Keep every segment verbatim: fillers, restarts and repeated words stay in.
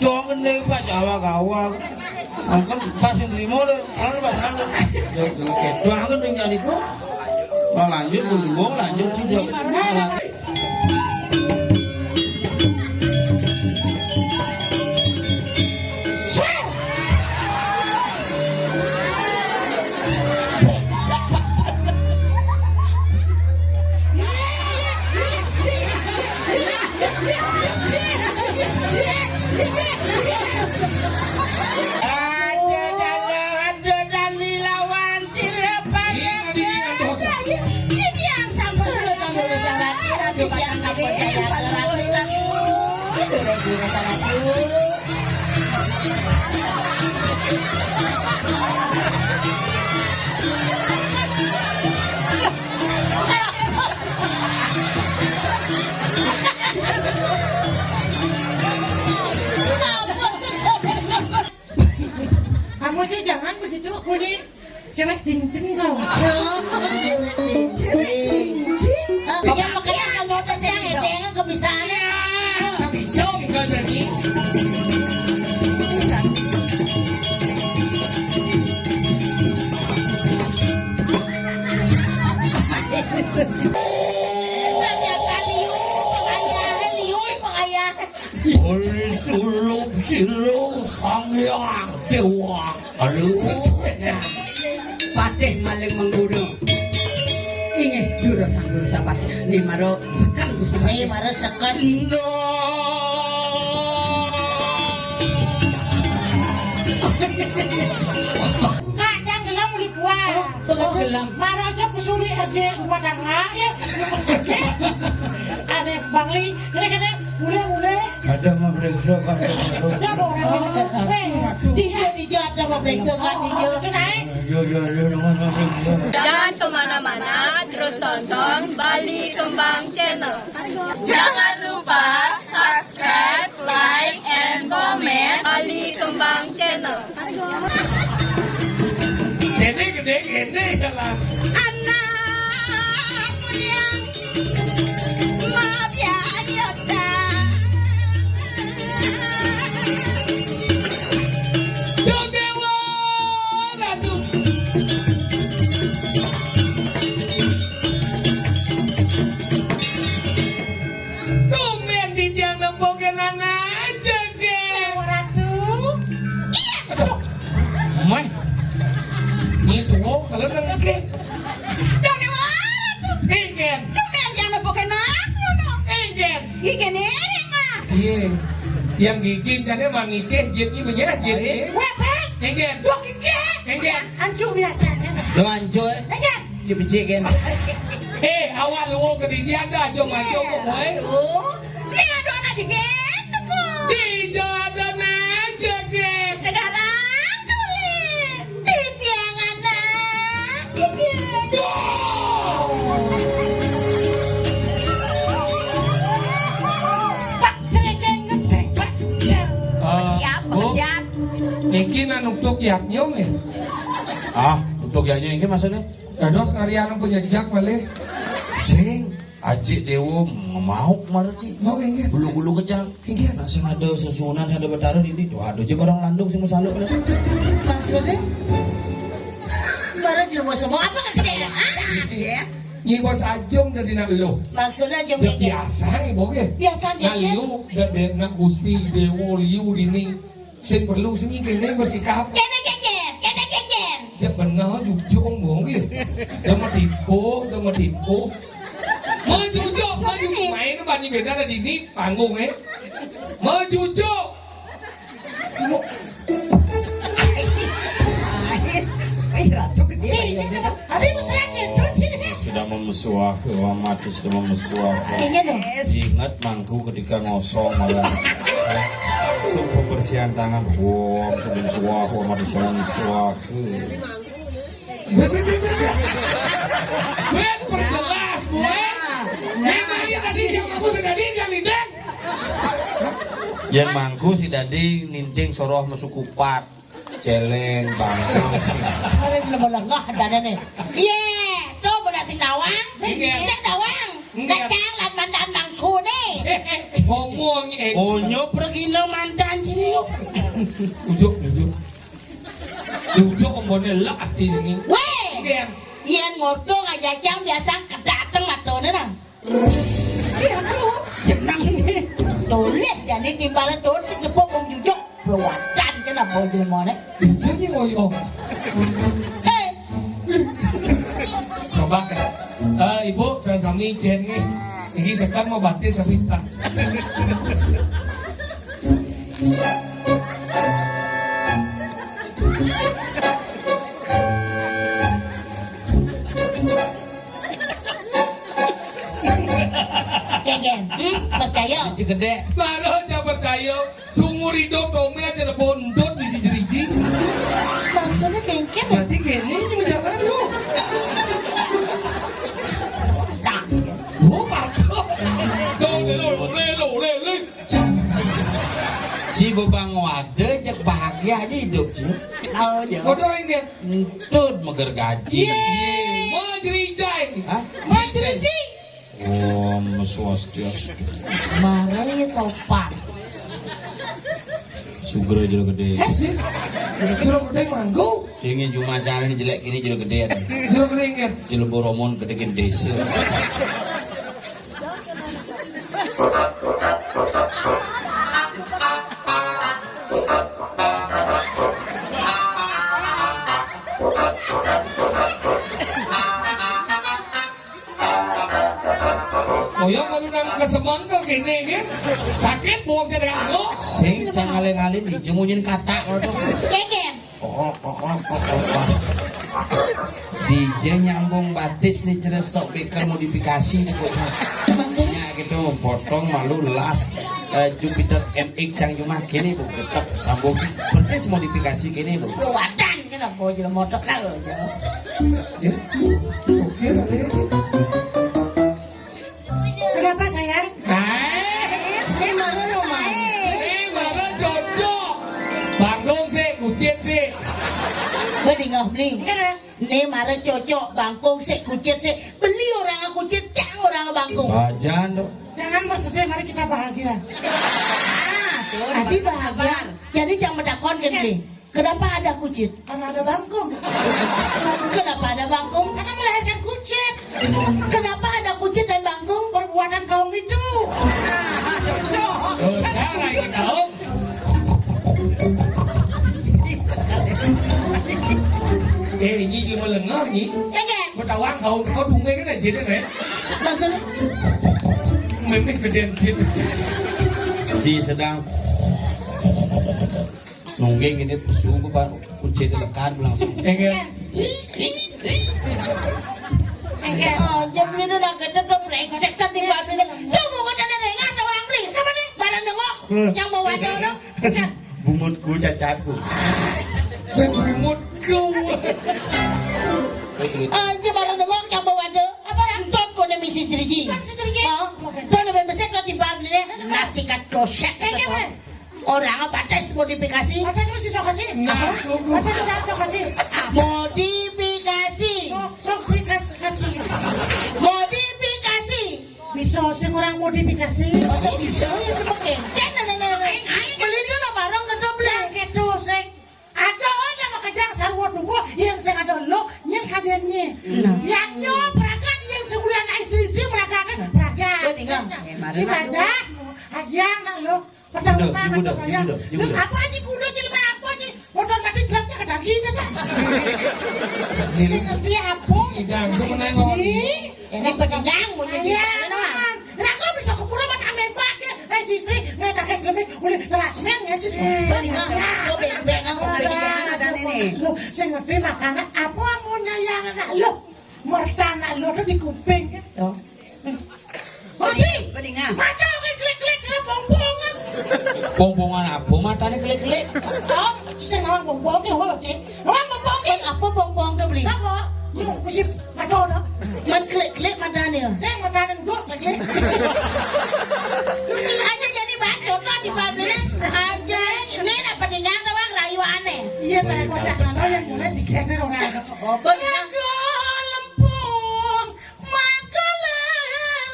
Dong kene Pak Jawa gawa. Mangken pas sing trimo lho, salah Pak, salah. Ya, kedo kan ning niku. Mau lanjut, mau lanjut, sing. Aduh, dan, aduh, dan dilawan sira pada. Ini yang sampai. Ini yang sampai. Aduh, aduh, aduh. Kamu tuh jangan begitu, kulit cewek ting-ting kau. Ya, makanya kalau ada yang edeng kebisaannya. Tapi so, enggak jadi. Liur pengayah, liur pengayah. Uli sulup silu Sang Hyang Dewa. Aduh. Patih maling mengguno. Inggih, Dura Sang Guru Sapas. Ni maro seken Gusti. Ni maro seken. Kak, cang gelem uli kuah. Oh, gelem. Maro aja pesuli S D rumah tangga, ya. Aneh, Bang Li. Kene-kene, uli, uli. Ada mau periksa, Pak. Udah, mau orang. Weh. Dijo, dijo, ada mau periksa, Pak, dijo. Itu naik. Iya, iya, iya, dengan mau periksa. Jangan kemana-mana, terus tonton Bali Kembang Channel. Jangan lupa subscribe, like, and comment Bali Kembang Channel. Gede, gede, gede, ya lah. Anak mulia, maaf ya, Yota. Duh, Dewa, aduh. Tumben di tiang lembong ke nana aja, Gen. Ratu. Iya. Aduh. Meh. Ini tuh, kalau nengke. Dong, Dewa, Ratu. Ingen. Tumben tiang lembong ke nana, no. Ingen. Ingen, Eren, ah. Iya. Yang gigin, jane mangike, jin ini punya, jin ini. Weh, Bang. Ingen. Dok, gigi. Ingen. Ancu biasa. Lo ancu, eh? Ingen. Cipicikin. Eh, awak luwung ke didi ada, jom, jom, boy. Aduh. Ni ada anak jeget, tuh. Tidak ada anak jeget. Kendaraan tuh, Lin. Di tiang anak jeget. Pak, cerekeng ngeteng, Pak. Cer. Ah, siap, Bu. Siap. Niki nang untuk yaknyum nih. Ah, untuk yaknyum ini maksudnya? Dados karyané penyejak malih. Sing, ajik Déwa mauk mareci. Mauk, inggih. Bulu-bulu kecang. Inggih. Nah, sing ada sesuunan, sing ada betara dini. Tuh, ada aja barang landung sing masaluk. Maksudnya? Barang di rumah semua apa kegedean? Ah, ya. Nyi bos ajung dari nak lu. Maksudnya ajung. Ya, kayak biasa nih, Bok, ya. Biasa, nah, dia. Liu, dan nak Gusti Déwa, liu dini. Sing perlu sing kene bersikap. Kene keker, kene keker. Ya bener, jujur ngomong ya. Dia mah tipu, dia mah tipu. Mau jujur, mau jujur. Main bani beda ada di ini panggung, eh. Mau jujur. Ih, ratu gede. Sini, ada ibu serangin, terus sini. Sudah memesuah, mati sudah memesuah. Iya, dong. Ingat mangku ketika ngosong malah. Langsung pembersihan tangan. Wah, sudah suah, wah, mati sudah suah. Weh, perjelas, Bu. Nah, nah. Memangnya tadi dia mangku si Dadi dia ninding. Yang mangku si Dadi ninding soroh mesu kupat. Celeng, bangkang. Ada yang lemah lengah, ada nih. Iya, tuh budak sing dawang. Iya. Sing dawang. Iya. Kacang lan mantan mangku nih. Ngomong, eh. Onyo pergi no mantan si Ujuk, ujuk. Ujuk kembone lek ati ini. Weh! Nggih. Yen modho ngajajang biasa kedateng matone nah. Iya, tuh. Jeneng. Toleh jane timbale tuh si tepuk wong jujuk. Blowadan kena bojone. Bisa ki ngoyo. Eh. Coba. Eh, Ibu, sami-sami ijen nggih. Iki sekar mau batis apa tak? Kengken, hmm? Percaya? Cek gedhe. Baru aja percaya. Sumur hidup dong, aja ada bondot di si jeriji. Maksudnya kengken ya? Berarti kene ini menjalan lu. Nah. Oh, patuh. Dong, lelo, lelo, lelo. Si Bobang Wade cek bahagia aja hidup, Ci. Tahu aja. Bodoh ini. Entut meger gaji. Ye, mau cerijai. Hah? Mau cerijai. Om Swastiastu. Mare sopan. Sugra jero gedhe. Eh, sih. Jero gedhe manggo. Sing cuma carane jelek kene jero gedhean. Jero gedhe nggih. Jero boromon gedhe desa. Kaya malu nang kesemon kok kene iki. Sakit wong jeneng aku. Sing jangan ngalih-ngalih nih, jemunyin katak ngono. Kengken. Pokok, pokok, pokok. D J nyambung batis nih, ceres sok beker modifikasi nih, bocah. Maksudnya? Ya gitu, potong malu las, eh, Jupiter M X yang cuma gini, Bu, tetap sambung persis modifikasi gini, Bu. Lu wadan kenapa jadi motor lah, ya? Yes. Oke, ada ya, sih. Kenapa, sayang? Eh, ini baru rumah. Eh, baru cocok. Bangkung sih, kucit sih. Beli nggak beli? Kenapa? Ini mara cocok, bangkung sik, kucit sik. Beli orang kucit, cang orang bangkung. Bajan tuh. Jangan bersedih, mari kita bahagia. Ah, tuh, adi bahagia. Jadi cang medakon kan beli. Kenapa ada kucit? Karena ada bangkung. Kenapa ada bangkung? Karena melahirkan kucit. Kenapa ada kucit dan bangkung? Perbuatan kaum itu. Cocok. Tuh, jangan ikut tahu. Eh, ini cuma lengah ni. Kagak. Betawang kau, kau tunggu kan aja deh, eh. Maksudnya? Memeh gedean jin. Si sedang nungging ini pesu, Pak. Kunci lekan langsung. Enggak. Enggak. Oh, jam ini udah gede tuh, brengsek, sandi babi nih. Tuh, bungut ada dengar, tawang beli. Siapa nih? Barang dengok. Yang mau wadah tuh. Bungutku, cacatku. Bungutku. Aja barang dengok, yang mau wadah. Apa, Ran? Entot kok ada misi jeriji. Apa misi jeriji? Oh, tuh, lebih besar, tuh, di babi nih. Nasi kat kloset. Kayak gimana? Orang apa tes modifikasi? Apa sih, masih sok kasih? Nah, apa? Apa sih, orang sok kasih? Modifikasi. Sok, sok sih, kas-, kasih. Modifikasi. Bisa sing orang modifikasi. Masa bisa ya, itu pakai. Kan, nah, nah, nah, nah. Beli dulu barang gedhe, beli. Yang gitu, sing. Ada orang mau kejar sarwa tunggu, yang sing ada lo, yang kadennya. Nah. Yang nyo, perangkat, yang sebulan istri-istri, perangkat, perangkat. Betul, enggak? Si Raja, aja, nak lo. Padahal judul, mana judul, katanya? Judul, judul. Terus apa aja kuda aja, lima apa aja? Motor mati jelapnya ke daging, sah. Sing ngerti apa? Tidak, sebenarnya. Ini pedendang, mau jadi apa? Raga bisa ke pura, mat amen pakai. Eh, si Sri, nggak pakai jelapnya, boleh terasmen, ya, sih. Betul, enggak? Lo beng-beng, aku pedendang. Ada ini. Lo, sing ngerti makanan apa mau nyayang anak lo? Mertana lo tuh di kuping, ya. Oh. Mati. Pedingan. Mata kan klik-klik, kena pongpongan. Pongpongan apa? Matanya klik-klik. Oh, sing ngawang pongpong, ya, wah, sih. Ngawang pongpong, kan apa pongpong tuh, beli? Apa? Yuk, mesti mata udah. Man klik-klik matanya. Saya matanya duduk, klik-klik. Ini aja jadi bacot lah di pabrik. Aja. Ini apa nih, nyata, Bang, rayuannya? Iya, tapi kocak, yang mulai digener orang. Oh, benar. Lempung. Maka lerang.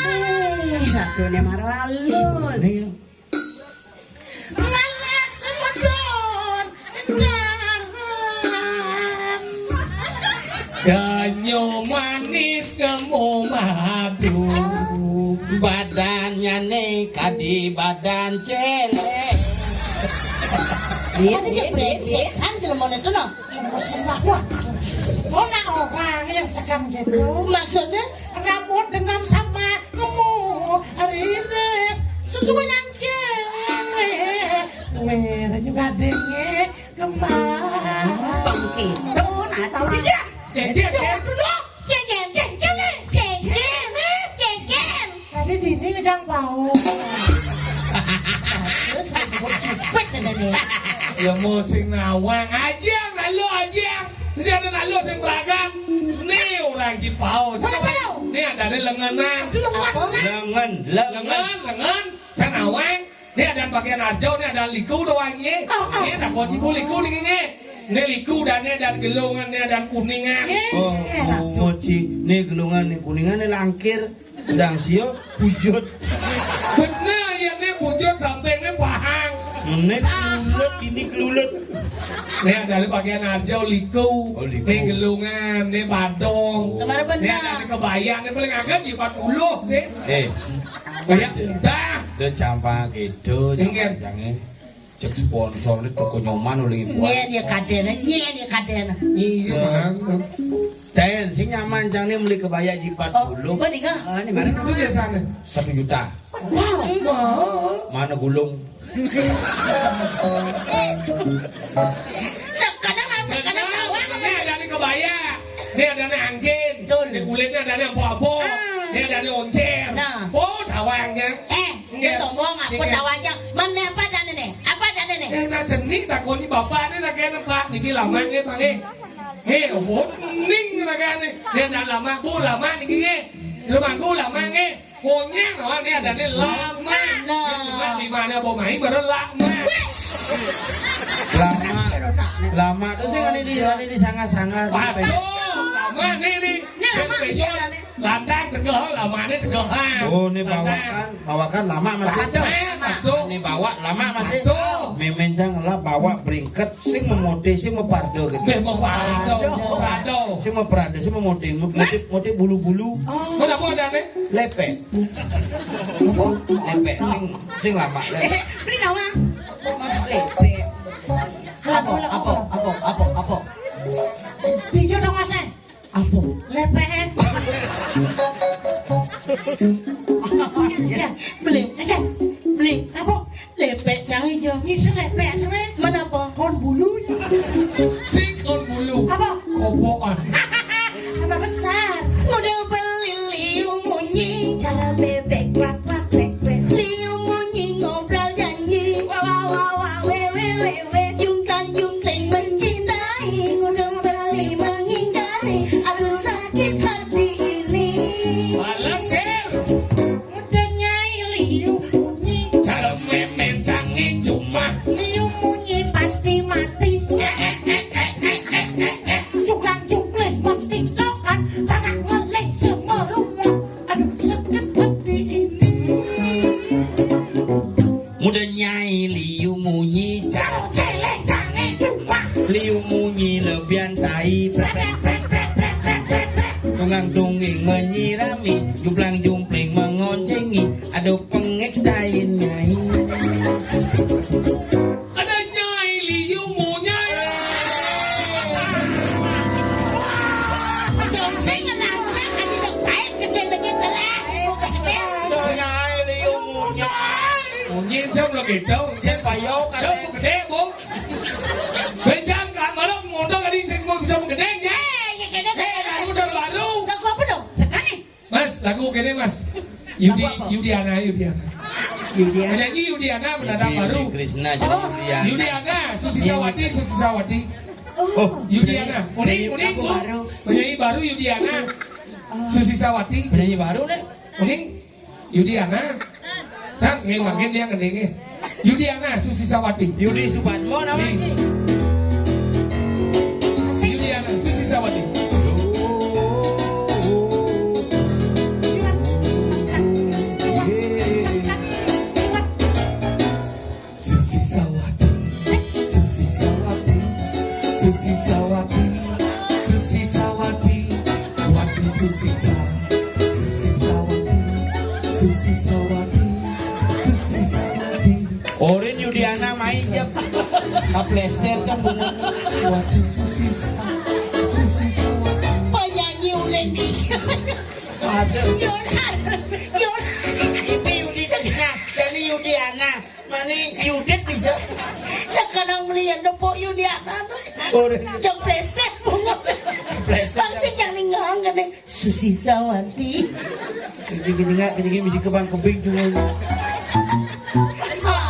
Eh, ratune mara alus. Ning. Ngalih semut Yo manis kemo madu. Badannya nih kadi badan celek. Iya, dia brengsek, san jelema itu, no. Sembarangan. Orang yang sekarang gitu. Maksudnya? Rambut dendam sama kemu, riris, susu nyangkir. Weh, juga denge, kembang. Bangke. Tuh, nah, tahu dia. Dia, dia, dia. Dulu. Geng, geng, geng, geng, geng, geng, geng. Tadi dini ngejang bau. Terus, cepet, cepet, cepet, cepet. Ya, mau sing nawang aja, lalu aja. Terus ada lalu sing beragam. Nih, orang Cipau. Mana, mana? Nih, ada nih lengenan. Lengen. Apa? Lengen, lengen. Lengen, lengen. Sing nawang. Nih ada bagian arjo, nih ada liku doang, ye. Oh, oh. Nih ada kunci bu liku nih, ye. Nih liku dan nih ada gelungan, nih ada kuningan. Ye. Oh, oh, moci. Nih gelungan, nih kuningan, nih langkir. Udang sio, pujut. Bener, ya, nih pujut sampai nih pahang. Nih kelulut, ini kelulut. Nih ada bagian arjo, liku. Oh, liku. Nih gelungan, nih badong. Kemarin bener. Nih ada kebaya, nih paling agak empat puluh sih. Eh. Kayak udah. Udah campang gitu, campang. Cek sponsor nih toko Nyoman oleh ibu. Nyen ya kadena, nyen ya kadena. Iya, Bang. Ten, sing nyaman cang nih beli kebaya ji empat puluh. Oh, mendingan. Ah, ini mana? Itu biasanya. Satu juta. Wow, wow. Mana gulung? Sekadang lah, sekadang. Bener, tawang. Ini ada nih kebaya. Ini ada nih angkin. Betul. Ini kulitnya ada nih abu-abu. Ah. Ini ada nih oncer. Nah. Oh, tawangnya. Eh, dia sombong, aku tawangnya. Mana apa adanya nih? Apa adanya nih? Eh, nah, jenik takoni bapak nih, nah, kene, Pak. Niki lama nih, Pak, nih. Eh, oh, ning, nah, kene. Dia ada lama, bu, lama niki, nih. Rumahku lama, nih. Monyet, oh, ini ada nih lama. Nah. Ini di mana, bu, main baru lama. Lama, lama. Terus yang ini di, ini di sanga-sanga. Waduh, lama nih, nih. Ini lama, iya, nih. Lantang tegeh, lamane tegehan. Oh, ini bawakan, bawakan lama masih. Aduh, aduh. Ini bawa lama masih. Aduh. Memenjang lah bawa beringket, sing memode, sing mepardo gitu. Beh, mepardo, mepardo. Sing mepardo, sing memode, mode, mode bulu-bulu. Oh. Kenapa ada nih? Lepek. Apa? Lepek, sing, sing lama, lepek. Eh, beli nawa? Masuk lepek. Apa, apa, apa, apa, apa? Bijak dong, Mas, nih. Apa? Lepek. Ya, beli. Ya, beli. Apa? Lepek cang ijo. Ngisi lepek sere. Mana apa? Kon bulu. Si kon bulu. Apa? Kobokan. Apa besar? Udah beli liu munyi. Cara bebek kuak kuak bek bek. Liu munyi ngobrol janji. Wah, wah, wah, wah, weh, weh, weh, weh. Jungkang jungkling mencintai. Udah beli mengingkari. Aduh, sakit hati ini. Balas, Ger. Udah nyai liu munyi. Cara memen canggih cuma. Liu munyi pasti mati. Cukang cungkling mati lokan. Tanah ngeling semua rumah. Aduh, sakit hati ini. Muda nyai liu munyi. Cara celeng canggih cuma. Liu munyi lebihan tai. Prek, prek, prek. Tunggang tungging menyirami, jumplang jumpling mengoncengi, aduh pengit tain nyai. Ada nyai liu mu nyai. Dong sing ngelarang aja dong baik gede begitu lah. Ada nyai liu mu nyai. Munyi jam lo gitu. Sing payo kasih. Gede, Bu. Bejan kan malam modal tadi sing mau bisa menggedeng ya. Eh, ya gede. Eh, lagu udah baru. Lagu apa dong? Sekali. Mas, lagu gini, Mas. Yudi, lagu apa? Yudiana, Yudiana. Yudiana. Penyanyi Yudiana mendadak baru. Yudi Krisna jadi Yudiana. Yudiana, Susi Sawati, Susi Sawati. Oh, Yudiana. Unik, unik, lagu baru. Penyanyi baru Yudiana. Susi Sawati. Penyanyi baru nih. Unik. Yudiana. Kan nggih mangkin dia ngendinge. Yudiana Susi Sawati. Yudi Supadmo nama, Ci? Yudiana Susi Sawati. Susi Sawati, Susi Sawati, Susi Sawati, Susi Sawati. Orin Yudiana main jep. Kaplester kan bunyi. Waduh, Susi sa-, Susi sawati. Penyanyi unik nih. Ada. Yonar. Yonar. Itu Yudi Sesina. Jadi Yudiana. Mana Yudit bisa? Sekarang melihat nepuk Yudiana. Orin. Jeng plester bungut. Plester. Pasti yang ningang kan. Susi Sawati. Kejing-kejing, kejing misi kebang kebing juga.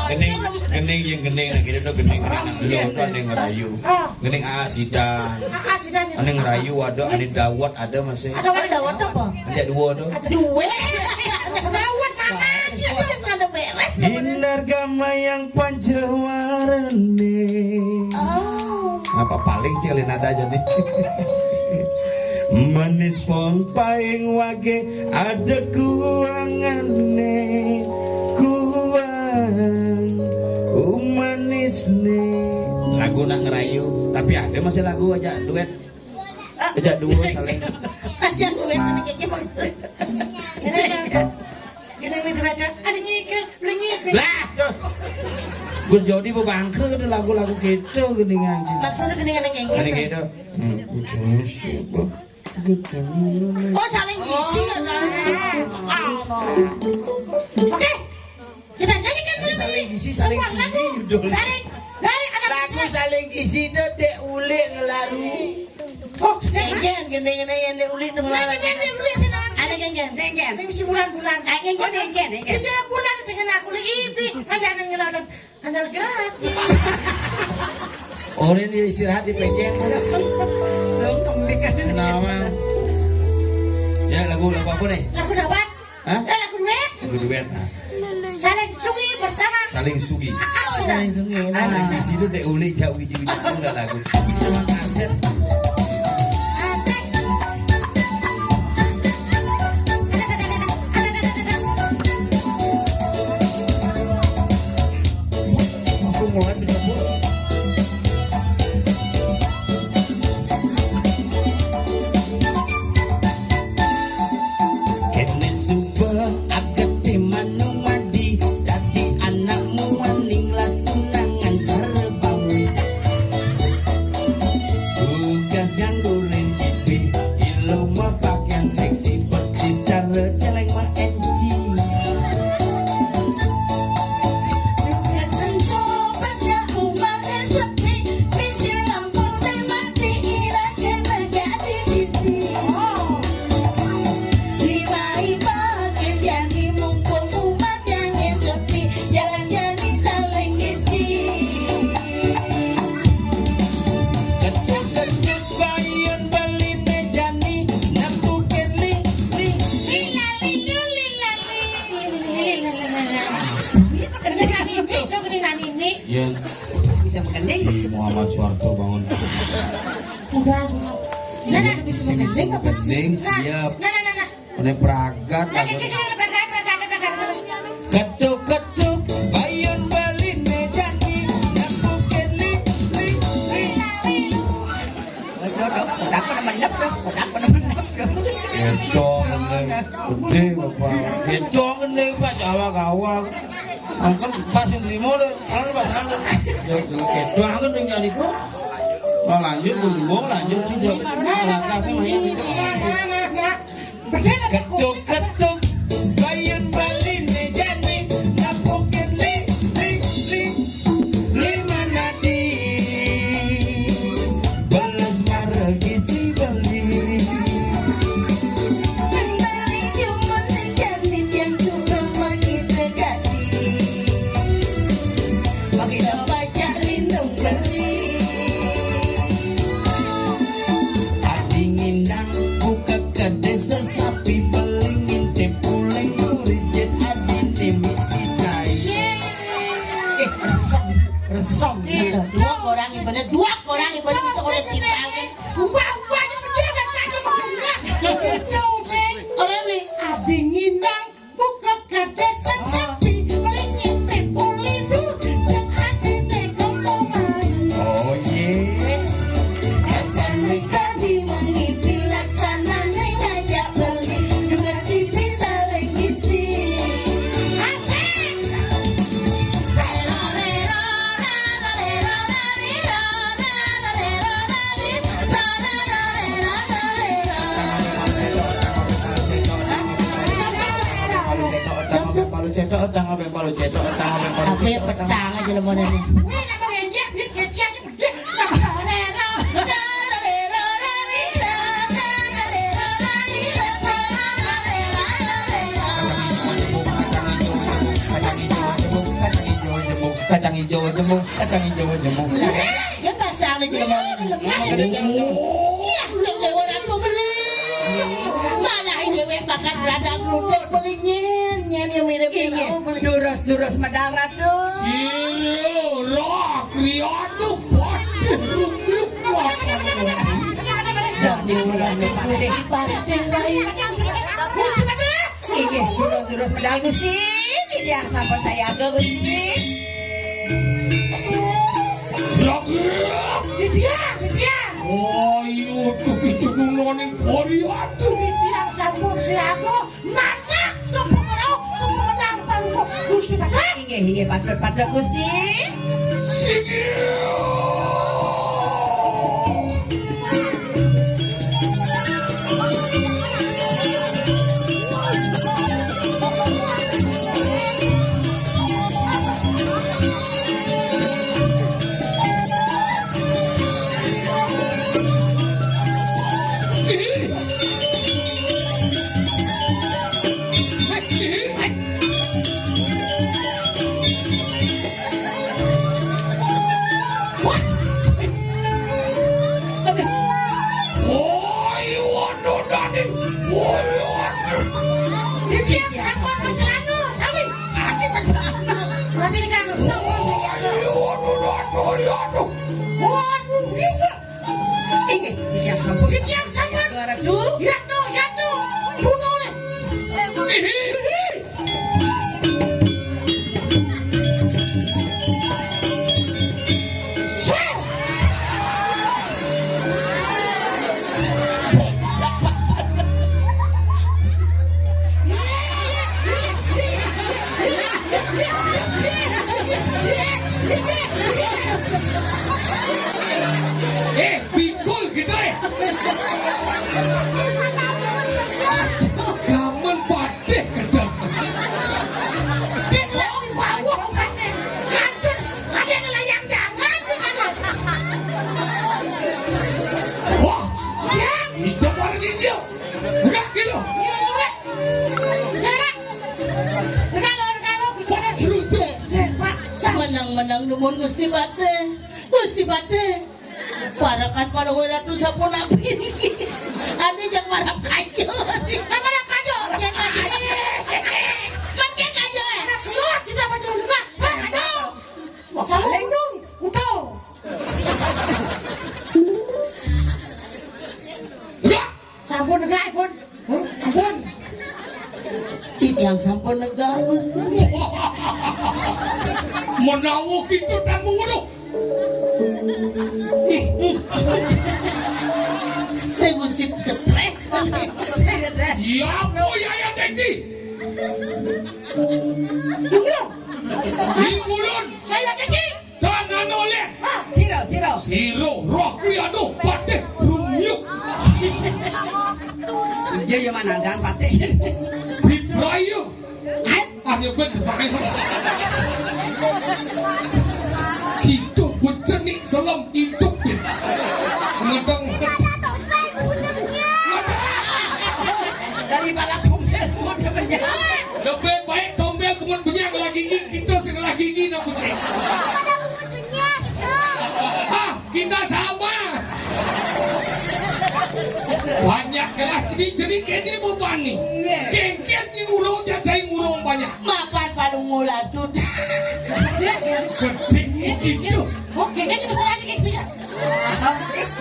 Gening, gening yang gening lagi itu gening. Lu tuh ada yang ngerayu. Gening asidan. Ada yang ngerayu ada, ada yang dawet ada masih. Ada yang dawet apa? Ada dua tuh. Ada dua. Dawet mana? Ada beres. Hinar gama yang panjawarane. Oh. Apa paling cilik nada aja nih. Manis pong paing wage ada kuangane, kuang umanisne. Lagu nak ngerayu, tapi ada masih lagu aja duet. Aja duo saling. Aja duet ini kayaknya maksudnya. Ini ini duet ada nyikir, beli nyikir. Lah, tuh. Gus Jodi bebangke ada lagu-lagu gitu gini anjing. Maksudnya gini anak yang ada gitu. Gitu. Oh, saling ngisi ya. Oke. Kita nyanyikan dulu. Saling ngisi, saling ngisi. Dari, dari anak lagu saling ngisi itu dek ulik ngelalu. Oh, genggen, genggen yang dek ulik ngelalu. Ada genggen, genggen. Ini si bulan-bulan. Genggen, genggen, genggen. Tiga bulan sing aku lagi ibi, aja nang ngelalu. Hanya gratis. Orang dia istirahat di pejeng. Dong kembalikan. Kenapa? Ya lagu lagu apa nih? Lagu dapat. Hah? Eh, lagu duet. Lagu duet. Nah. Saling Sugi bersama. Saling Sugi. Saling Sugi. Nah. Di situ dek ulik jauh di udah lagu. Terima kasih. Asik. Langsung mulai. Kene suba agete manu madi, dadi anakmu waning latunangan cara bawi. Tugas nganggo ring kipi, ilo mapakaian seksi, persis cara celeng ma-N C. Ketuk-ketuk bayun baline jani, nempukin li, li, li. Lila, lilu, lila, li. Ini pekerjaan ini, dong, ini nani ini. Ya. Bisa makan deh. Si Muhammad Suwarto bangun. Udah. Nah, nah, si bisa makan deh, apa sih? Siap. Nah, nah, nah, nah. Ini pragat. Nah, lagu. Ini, ini, ini, pragat, pragat, pragat, pragat. Ketuk-ketuk bayun baline jani, nempukin li, li, li. Udah pada menep tuh, udah pada menep tuh. Gedong gede, gede, Bapak. Gedong gede, Pak, gawak-gawak. Angkat pas yang terima deh, salam, Pak, salam. Ya, gedong kan yang nyari kok. Mau lanjut, mau lanjut sih, jawab. Nah, nah, nah, nah, nah, nah, nah. Ketuk-ketuk bayun baline jani, nempukin li, li, li, li manadi. Belas margi si beli. Beli jumun jani tiang suka magi tegati. Bagi dapat cak lindung beli. Adi ngindang buka kedai sesapi beli ngintip uling burijit adi nimit sitai. Eh, resong, resong. Dua orang ibadah, dua orang ibadah bisa oleh tipe angin. Ubah-ubahnya bener dan tanya mau enggak. Orang nih. Adi ngindang buka kada sesapi, paling nyimpen poli ducek atine kemoman. Oh, ye. Asal nikah di wengi pilaksanane ngajak beli, tugas pipi saling isi. Asik. Hello, Lemonane. Kacang hijau jemuk, kacang hijau jemuk, kacang hijau jemuk. Lah, kan pasang aja lemonane. Iya, belum lewat aku beli. Malah ini wek bakat rada kerupuk beli nyen, nyen yang mirip. Inggih, durus-durus medal Ratu. Sira roh kriya tu patih rumluk. Dadi ulane patih, patih wae. Inggih, durus-durus medal Gusti. Titiang sampun sayaga Gusti. Sira. Titiang, titiang. Oh, iya, tuh kicunulane Pori Ratu. Titiang sampun sayaga. Nanak, sapa menawa, sapa menawa, Gusti Patih. Inggih, inggih, patut, patut, Gusti. Sigi. Woi, waduh, Dani. Woi, waduh. Titiang sampun mencelana, sami. Ati mencelana. Tapi ini kan sampun saya. Woi, waduh, waduh, waduh. Waduh, iya. Inggih, titiang sampun. Titiang sampun. Suara tu. Yatno, yatno. Punole. Hihi. Sir. Eh, pikul kita ya. Gamen patih gedang. Sing lewat bawah patih. Kacun, kadang layang jangan di sana. Wah, ya. Hidup orang sisio. Enggak gitu. Iya, iya, iya. Iya, iya. Enggak lo, enggak lo, Gusti Patih. Serucuk. Eh, Pak, sa- Menang-menang dumun Gusti Patih. Gusti Patih. Parakan Palungguh Ratu sampun abri niki. Ane jang marap kajo. Kan marap kajo. Jang kajo. Makin kajo, eh. Nah, keluar kita baca juga. Nah, kajo. Saling dong. Utuh. Enggak. Sampun, enggak, pun. Huh? Ampun. Titiang sampun negah, Gusti. Menawa kita tamu weruh. Teh Gusti stres. Saya stres. Ya, apa ya, ya, Teti? Sing ulun. Saya, Teti. Tangan oleh. Ah, sira, sira. Sira, roh kriya tu, patih rumyuk. Iya, ya, mana dan patih. Bibraya. Hai. Ah, nyebut. Hidup bercenik selam hidup. Ngedeng. Daripada tombel, mudah banyak. Lebih baik tombel kemud banyak lagi ini, kita sebelah gigi nak pusing. Ah, kita sama. Banyak gelah cenik-cenik kene beban ni. Nggih. Kengken ni urung jajai urung banyak. Mapan palung ngulatut. Gedeng itu. Oh, kengken ni besar aja kengken.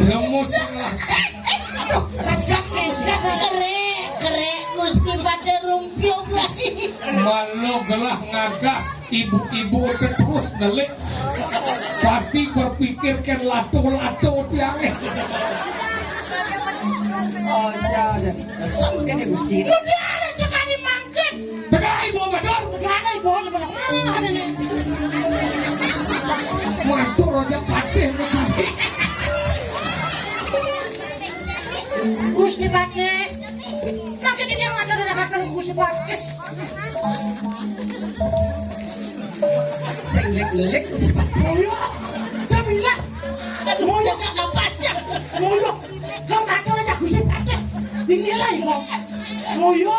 Jemus lah. Eh, eh, aduh, rasak nih, rasak. Kerek, kerek, Gusti Patih Rumpio, Bray. Malu gelah ngagas. Ibu-ibu terus nelik. Pasti berpikirkan lato-lato tiangnya. Oh, ya, ya. Sem kene Gusti. Udah ada sekali mangkit. Tegak ibu betul. Tegak ada ibu betul. Ah, ada nih. Matur aja patih. Gusti Patih. Tapi dia ada ada Gusti Patih. Sing lek Lelik si Pak. Ngoyo. Dia bilang. Aduh, sesak napas. Ngoyo. Kau ngatur aja aku si Pak. Ini lah, Imam. Ngoyo.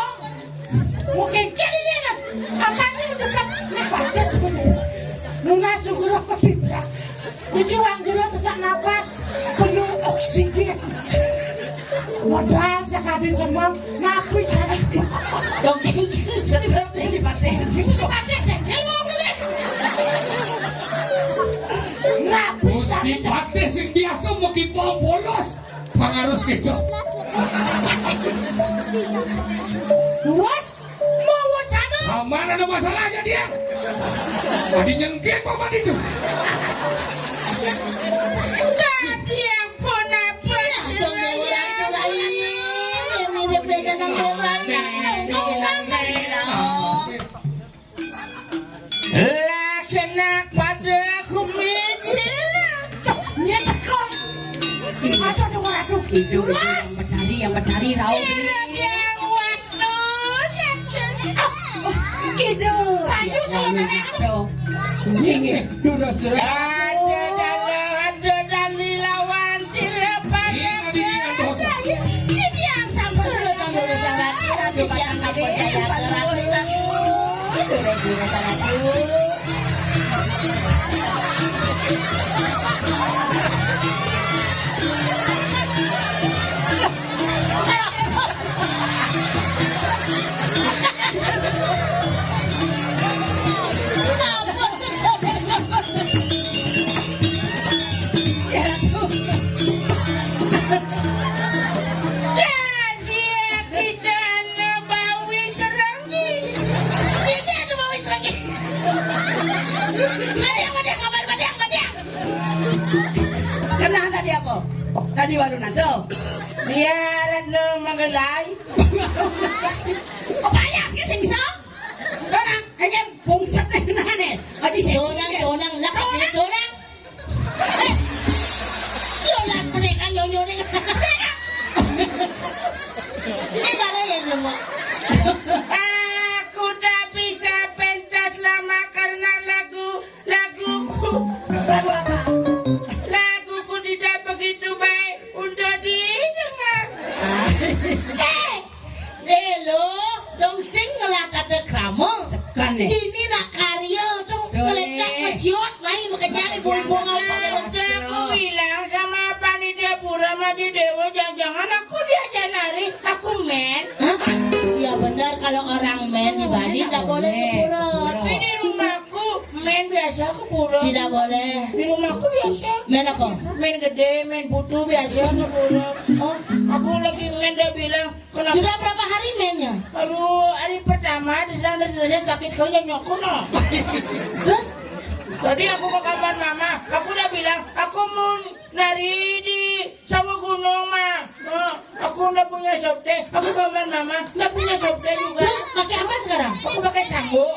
Mau kengkir ini kan? Apanya yang cepat? Ini bagus. Nuna syukur aku tidak. Iki wong kira sesak napas, penuh oksigen. Modal sekali semam, napi sana. Dong, sering berapa ini paten? Itu paten sendiri mau beli. Napi sana. Mesti paten sing biasa mau kita bolos. Pangarus gitu. Terus? Mau wacana? Aman, ada masalahnya dia. Tadi nyengkek apa itu? Tadi ampun apa? Mirip dengan orang. Lah kena pada aku mikir. Nyet kok. Aduh, aduh, aduh. Itu yang betari, yang betari, rauh. Sira yang waktu. Gitu. Ayo, coba. Ini, durus, durus. Ada dalam, ada dan dilawan sira pada. Ini, ini, ini, ini. Ini yang sampai. Durus, durus, durus, durus. Durus, durus, durus. Janji kita bawi serang. Ini ada mau Israel. Madiang, madiang, kabar madiang, madiang. Kenapa tadi apa? Tadi walu nanto. Biar no menggelai. Apa ya sih sing bisa? Dona, ejen pungset nane. Aji sih. Donang, donang, lah kasih donang. Yo lah mereka nyonyo nih. Ini mana ya nama? Aku tak bisa pentas lama karena lagu, laguku. Lagu apa? Laguku tidak begitu baik untuk didengar. Eh, eh, lo, dong sing ngelatih krama. Sekan, eh. Ini nak karya dong. Boleh. Ngeletak mesiot main makejang ibu-ibu ngapa. Aku bilang sama panitia pura Maju Dewa, jangan-jangan aku diajak nari, aku men. Hah? Iya benar, kalau orang men di Bali nggak boleh ke pura. Tapi di rumahku men biasa ke pura. Tidak boleh. Di rumahku biasa. Men apa? Men gede, men putu biasa ke pura. Oh. Aku lagi men, dia bilang, kenapa? Sudah berapa hari mennya? Aduh, hari pertama di sana, di sana sakit sekali yang nyokong, no. Terus? Tadi aku ke kamar mama, aku udah bilang, aku mau nari di Sawah Gunung, Ma. Nah, aku nggak punya sopte, aku ke kamar mama, nggak punya sopte juga. Terus pakai apa sekarang? Aku pakai sambo.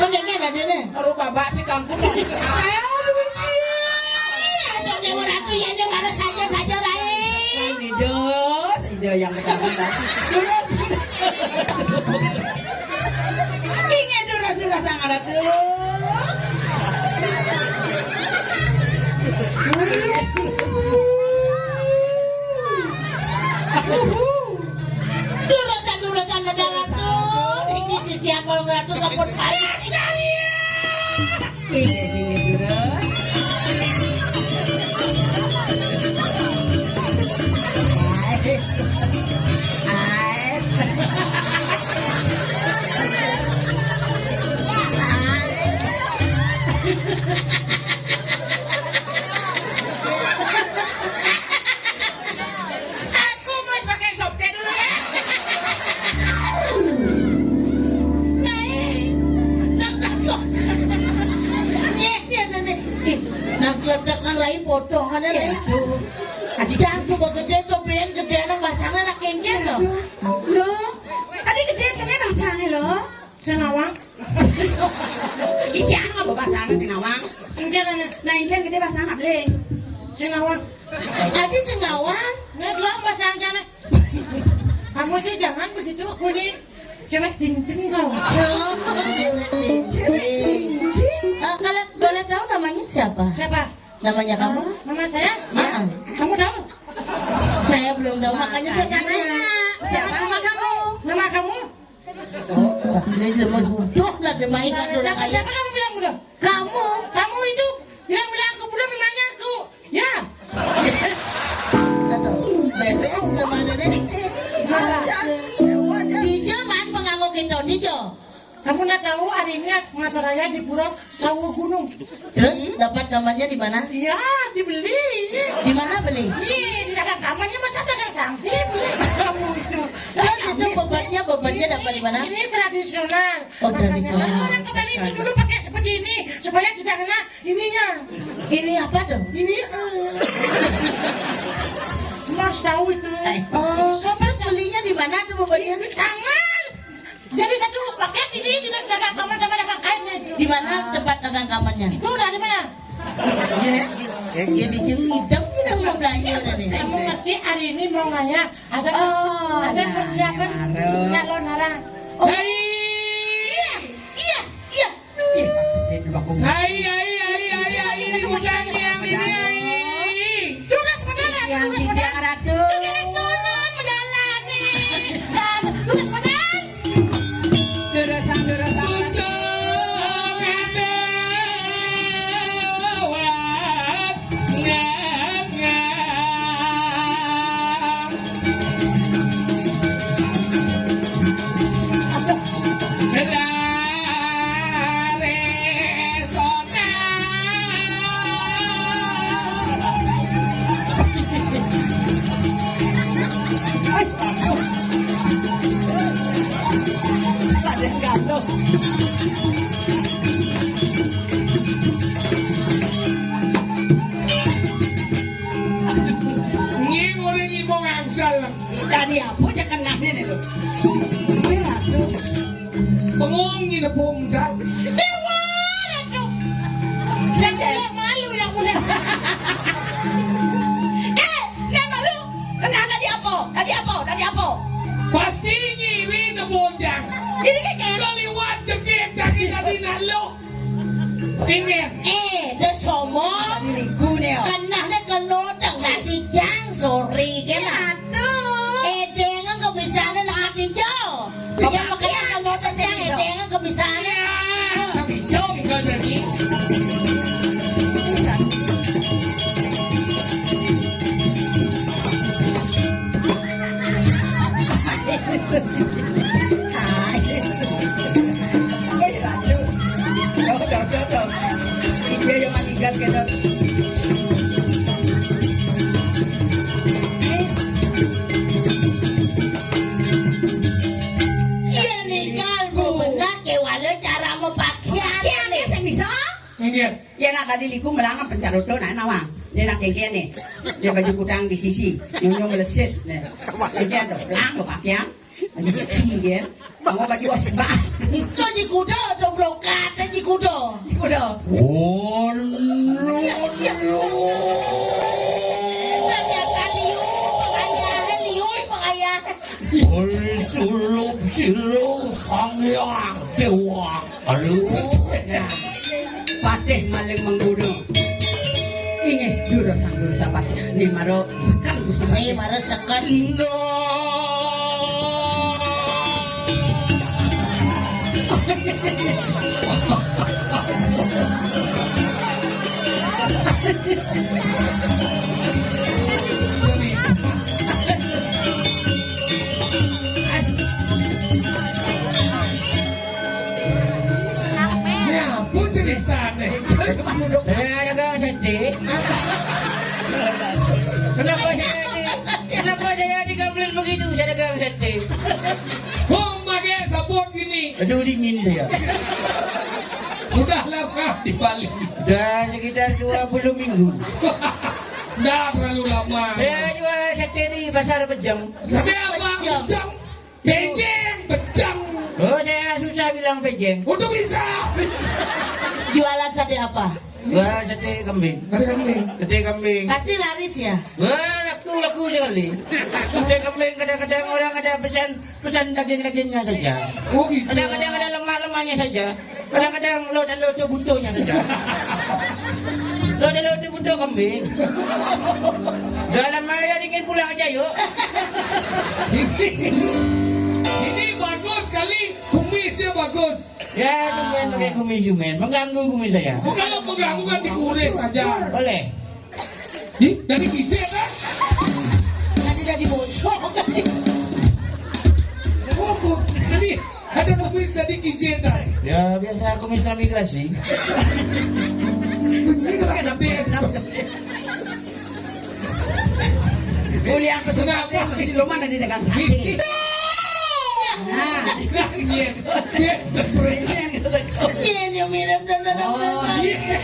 Pakainya ada deh. Aduh, babak di kampung, Ma. Ayo, Dewa Ratu, ya, dia marah saja, saja, Rai. Ini dos, ini yang pertama tadi. Ingat durus-durus sangarat dulu. Durusan-durusan medal ratu. Iki sisi apa ratu sampun paling. Ini, ini, durus. Hai. Hai. Aku mau pakai sopte dulu ya. Baik. Nang takut. Nyeh, dia nenek. Ih, nang kletekan rai potongan rai. Aduh. Adik jangan suka gede tuh, ben gede nang basangnya nak kengkir loh. Loh, tadi gede kena basangnya loh. Senawang. Iki anu apa basangnya senawang? Enggak, nah, nah, enggak gede basangnya beli. Senawang. Tadi senawang. Nggak dua basangnya. Kamu tuh jangan begitu, aku nih cewek ting-ting kau. Cewek ting-ting. Eh, kalau boleh tahu namanya siapa? Siapa? Namanya kamu? Nama saya? Ya. Ah. Kamu tahu? Saya belum tahu, makanya saya tanya. Siapa nama kamu? Nama kamu? Oh, ini jelas bodoh lah, dia main. Siapa, siapa kamu bilang bodoh? Kamu. Kamu itu bilang-bilang aku bodoh, nanya aku. Ya. Aduh, besok udah mana deh? Dijo man pengangguk itu, Dijo. Kamu nak tahu hari ini ngatur raya di Pura Sawo Gunung. Terus dapat kamarnya di mana? Iya, dibeli. Di mana beli? Iya, di dagang kamarnya, masa dagang samping beli kamu itu. Terus itu bebannya, bebannya dapat di mana? Ini tradisional. Oh, tradisional. Orang kembali itu dulu pakai seperti ini supaya tidak kena ininya. Ini apa dong? Ini, eh. Mas tahu itu. Oh, terus belinya di mana tuh bebannya? Sangat. Jadi satu paket ini tidak dagang kaman sama dagang kainnya itu. Di mana tempat dagang kamannya? Itu dari mana? Ya, ya di Jengidam sih, nang mau belanja udah nih. Kamu ngerti hari ini mau nanya ada, oh, ada persiapan calon arang. Oh. Hai. Iya, iya, iya. Hai, hai, hai, hai, hai, ini bocahnya yang ini, hai. Lurus beneran, yang lurus beneran. Ratu. Oke, sono menjalani. Dan lurus beneran. Durusang, durusang. Ada yang gantung. Nggih, urip ibu ngangsel. Tadi apa aja kenanya nih lo? Ini ratu. Bengong nginepung, Cak. Dewa, aduh. Yang punya malu, yang punya. Eh, yang malu. Kenapa tadi apa? Tadi apa? Tadi apa? Pasti ngiwi nebojang. Ini kan kayak kaliwat jegit dari tadi nalo. Pinggir. Eh, de somo. Niku ne. Kenane kelodeng dadi jang sore kene. Aduh. Edenge kebisane lagi jo. Ya makanya kelodeng yang edenge kebisane. Bisa minggu jadi. Hai. Woi, Ratu. Tuh, tuh, tuh, tuh. Ije yang meninggal gitu. Iya, ninggal, Bu. Benar, ke wale cara mau pakaian. Pakaiannya sing bisa? Nggih. Ya, nak tadi liku melangap pencaroto, nah, nawang. Dia nak kengkene. Dia baju kutang di sisi. Nyunyu melesit. Nah. Kengkene tuh, pelang tuh pakaian. Baju seksi dia. Mau baju wasbah. Kok di kuda, doblokat, di kuda. Di kuda. Ternyata liu, pengayahan, liu, pengayahan. Oleh sulup silu Sang Hyang Dewa. Aduh. Nah, patih maling mengguno. Inggih, durusang durusang pasti. Nih, maro seken, Gusti. Nih, maro seken. Indah. Seni. As- Ini apa ceritane? Saya dagang sate. Kenapa saya di, kenapa saya digamblin begitu? Saya dagang sate. Kok pakai sabun gini? Aduh, dingin saya. Udah lama di Bali. Udah sekitar dua puluh minggu. Nggak terlalu lama. Saya jual sate di Pasar Pejeng. Sate apa? Pejeng. Pejeng. Pejeng, pejeng. Oh, saya susah bilang pejeng. Untuk bisa. Jualan sate apa? Jual sate kambing. Sate kambing. Sate kambing. Pasti laris ya? Wah, laku, laku sekali. Sate kambing kadang-kadang orang ada pesan, pesan daging-dagingnya saja. Oh, gitu. Kadang-kadang ada lemak-lemaknya saja. Kadang-kadang lo dan lo tu butuhnya saja. Lo dan lo tu butuh kambing. Dalam maya dingin pulang aja yuk. Ini, ini bagus sekali, kumisnya bagus. Ya, tumben pakai kumis, tumben. Mengganggu kumis saya. Kalau mengganggu kan dikuris saja. Boleh. Ih, dari kisir kan? Tadi dah dibocor. Oh, kok tadi ada kumis dari kisir kan? Ya, biasa kumis transmigrasi. Ini kalau ada bed. Boleh aku sebab Kenapa? Siluman ada dagang sate. Nah, Nah, iya. Iya, seperti ini yang mirip dan dalam Oh, iya.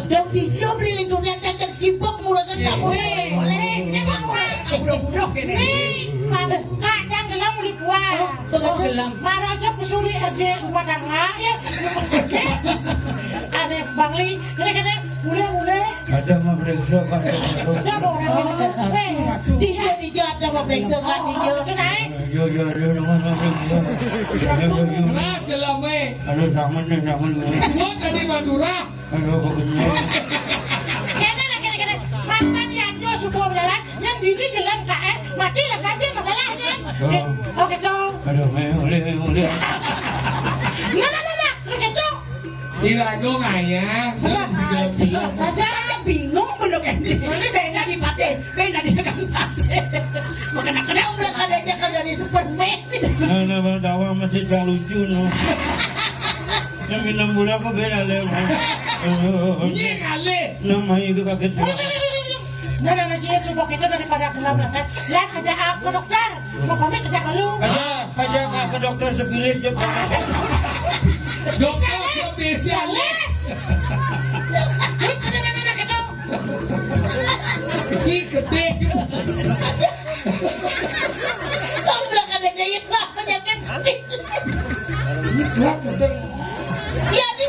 Dong dicob lilin dunia cacak sibuk ngurusin kamu. Boleh sibuk ngurusin. Bunuh-bunuh gini. Nih, Pak, Kak, jangan gelam ulit buah. Oh, gelem. Mara aja pesuri S D rumah tangga, ya. Ada Bangli, kene-kene, mulai-mulai. Ada mau periksa kan? Udah mau orang ini. Weh, Dijo, dijo ada mau periksa kan dijo. Itu naik. Yo, yo, yo, nama nama yo. Yo, yo, yo. Keras gelem, eh. Aduh, sama nih, sama nih. Semua dari Madura. Aduh, pokoknya. Kene lah, kene-kene. Makan ya, nyo subuh jalan, yang bini gelem K R, mati lah, pasti masalahnya. Eh, oke dong. Aduh, ayo, oleh, oleh. Nah, nah, nah, nah, lu gitu. Dirago ngayah, belum segala belum. Saja bingung belum ini. Ini saya nggak dipatih, saya nggak dipatih. Makanya kena ulah kadanya kan dari Superman. Nah, nah, bang, dawa masih tak lucu, no. Yang minum budak kok beda, le. Aduh. Bunyi kali. Nama itu kaget semua. Nah, nah, nah, sih, subuh kita daripada gelem lah, kan. Lihat aja, ah, ke dokter. Mau pamit aja malu. Aja, aja ke, ke dokter spesialis je, Pak. Dokter spesialis. Wih, nah, nah, nah, nah, gitu. Ih, ketik. Kamu udah kadanya itu penyakit. Ih, ketik. Ya di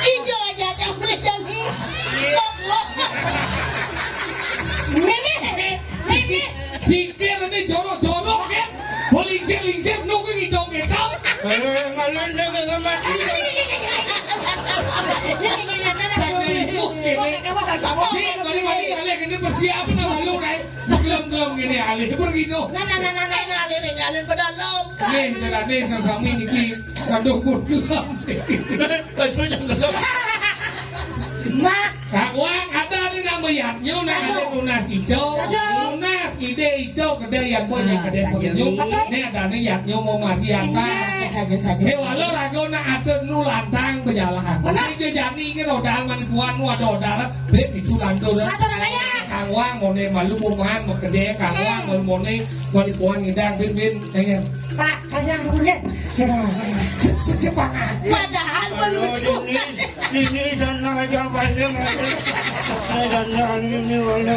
hijau aja yang boleh jadi. Goblok. Mimi, Mimi. Pikir ini jorok-jorok kan? Mau lincir-lincir nunggu hidung kita. Eh, ngalan dia ke kamar. Saya ibu gini. Ini balik-balik kali ini bersiap nama lu kan? Belum-belum gini alih begitu. Nah, nah, nah, nah, nah. Ngalir, ngalir pada lom. Nih, dengan nih sama-sama niki sanduq pun gelem. Itu yang gelem. Nah, Kak Wang, ada nih nama yatnyo, nah ada nunas ijo. Nunas ide ijo, kedai yang boy yang kedai pengunjung. Ini ada nih yatnyo mau mari apa? Saja saja. He, walau rago nak ada nu lantang berjalan. Saya jani ini roda manipuan nu ada roda lah. Beb itu lantur. Kang Wang mau nih malu buman mau kedai, Kang Wang mau mau nih manipuan ngidang bin bin. Enggak. Pak, kanyang dulu deh. Cepat. Padahal melucu. Ini sana aja apa ini? Ini sana ini wala.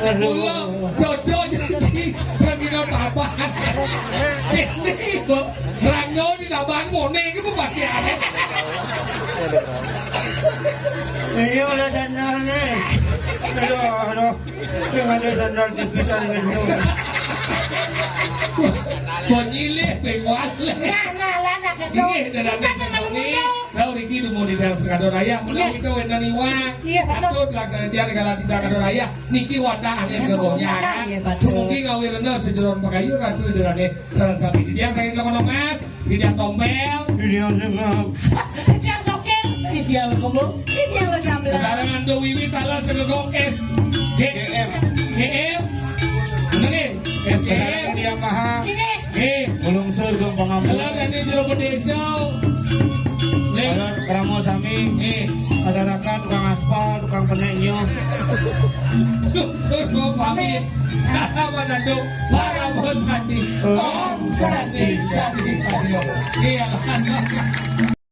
Aduh. Cocok jadi pembina tabahan. Ini kok rangau di tabahan mone itu pasti ada. Ini oleh sandal nih. Aduh, aduh. Sing ada sandal tipis aja gitu. Bonyile penguale. Nah, nah, lah, nah, gitu. Ini dalam ini. Tahu Riki dulu di dalam sekadar ayah. Menang itu wenda niwa. Iya, betul. Atur pelaksanaan dia negara tidak kadar ayah. Niki wadah angin ke gonya kan. Iya, betul. Mungkin ngawirna sejeron pakayu ratu derane saran sapi. Dia saya telepon Mas. Tidak tompel. Ini yang sengap. Yang sokir. Di dialog kamu, di dialog sebelah. Sarangan do wiwi talan segegong es. G M. G M. Bener nih. S G M. Dia maha. Ini. Eh. Melungsur gampang ampun. Kalau tadi jero pedesa. Nih. Kalau keramo sami. Eh. Masyarakat tukang aspal, tukang peneknya. Lungsur mau pamit. Mana tuh? Para bos Sandi. Om Sandi, Sandi, Sandi. Iya.